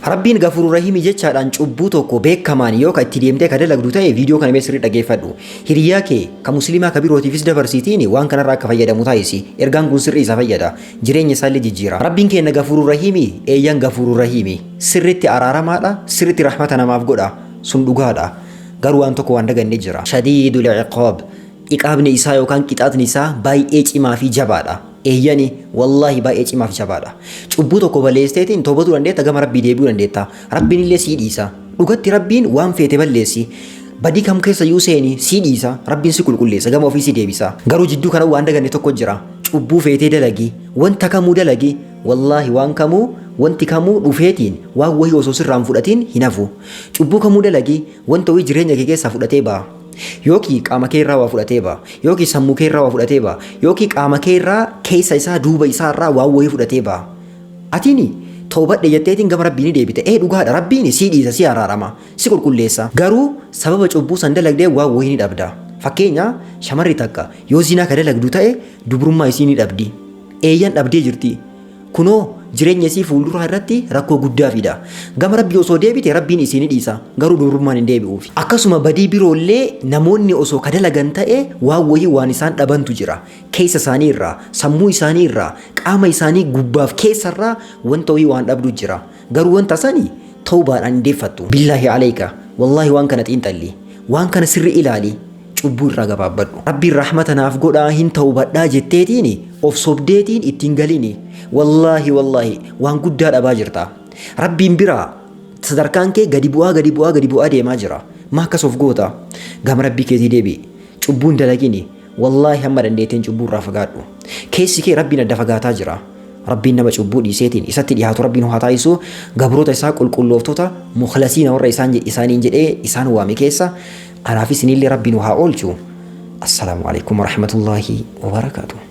Rabbiin Gafuuru Rahiimi jechaadhaan cubbuu tokko beekamaan yoo ka itti deemtee ka dalagdu ta'e, viidiyoo kana mee sirrii dhageeffadhu. Hiriyaa kee ka musliimaa ka birootiifis dabarsiitiin waan kanarraa akka fayyadamu taasisi. Ergaan kun sirrii isa fayyada. Jireenya isaallee jijjiira. Rabbiin keenya Gafuuru Rahiimi, eeyyan Gafuuru Rahiimi. Sirriitti araaramaadha, sirriitti rahmata namaaf godha. Sun dhugaadha. Garuu waan tokko waan daganne jira. Shadiidul iqaab. Iqaabni isaa yookaan qixaaxni isaa baay'ee cimaa fi jabaadha. Eeyyani, wallaahi baay'ee cimaa fi jabaadha. Cubbuu tokko balleessiteetiin toobatuu dandeetta, gama Rabbii deebi'uu dandeetta. Rabbiin illee sii dhiisa. Dhugatti Rabbiin waan feete balleessi. Badii kam keessa iyyuu seeni sii dhiisa. Rabbiin si qulqulleessa, gama ofii si deebisa. Garuu jidduu kana waan daganne tokko jira. Cubbuu feetee dalagi, wanta kamuu dalagi, wallaahi waan kamuu, wanti kamuu dhufeetiin waan wahii osoo sirraan fudhatiin hin hafu. Cubbuu kamuu dalagi, wanta wahii jireenya kee keessaa fudhatee ba'a. Yookiin qaama kee irraa waa fudhatee ba'a. Yookiin sammuu kee irraa waa fudhatee ba'a. Yookiin qaama kee irraa keessa isaa duuba isaa irraa waan wahii fudhatee ba'a. Atini toobadhe jetteetiin gama Rabbii ni deebite. Ee, dhugaadha, Rabbiin sii dhiisa, si araarama, si qulqulleessa. Garuu sababa cubbuu san dalagdee waan wahii ni dhabda. Fakkeenya, shamarri takka yoo zinaa ka dalagdu ta'e dubrummaa isii ni dhabdi. Eeyyan, dhabdee jirti. Kunoo jireenya isii fuulduraa irratti rakkoo guddaa fida. Gama Rabbii osoo deebite Rabbiin isii ni dhiisa. Garuu dubrummaan hin deebi'uuf. Akkasuma badii biroollee namoonni osoo ka dalagan ta'e waan wahii waan isaan dhabantu jira. Keessa isaanii irraa, sammuu isaanii irraa, qaama isaanii gubbaaf keessa irraa wanta wahii waan dhabdu jira. Garuu wanta sani tawbaadhaan hin deeffattu. Billaahi alayka, wallaahi waan kana xiinxalli. Waan kana sirri ilaali. Cubbuu irraa gabaabbadhu. Rabbiin rahmata naaf godhaa, hin tawbadhaa jetteetiin of sobdeetiin ittiin galini. Wallaahi, wallaahi waan guddaa dhabaa jirta. Rabbiin biraa sadarkaan kee gadi bu'aa, gadi bu'aa, gadi bu'aa deemaa jira. Maa akkas of goota? Gama Rabbii keetii deebi'i. Cubbuu hin dalagini. Wallaahi hamma dandeetteen cubbuu irraa fagaadhu. Keessi kee Rabbiin adda fagaataa jira. Rabbiin nama cubbuu dhiiseetiin isatti dhiyaatu Rabbiin haa taasisu. Gabroota isaa qulqullooftota mukhlasiina warra isaan isaaniin jedhee isaan waame keessa anaaf isinillee Rabbiin haa oolchu. Assalaamu alaikum warahmatullaahi wabarakaatuh.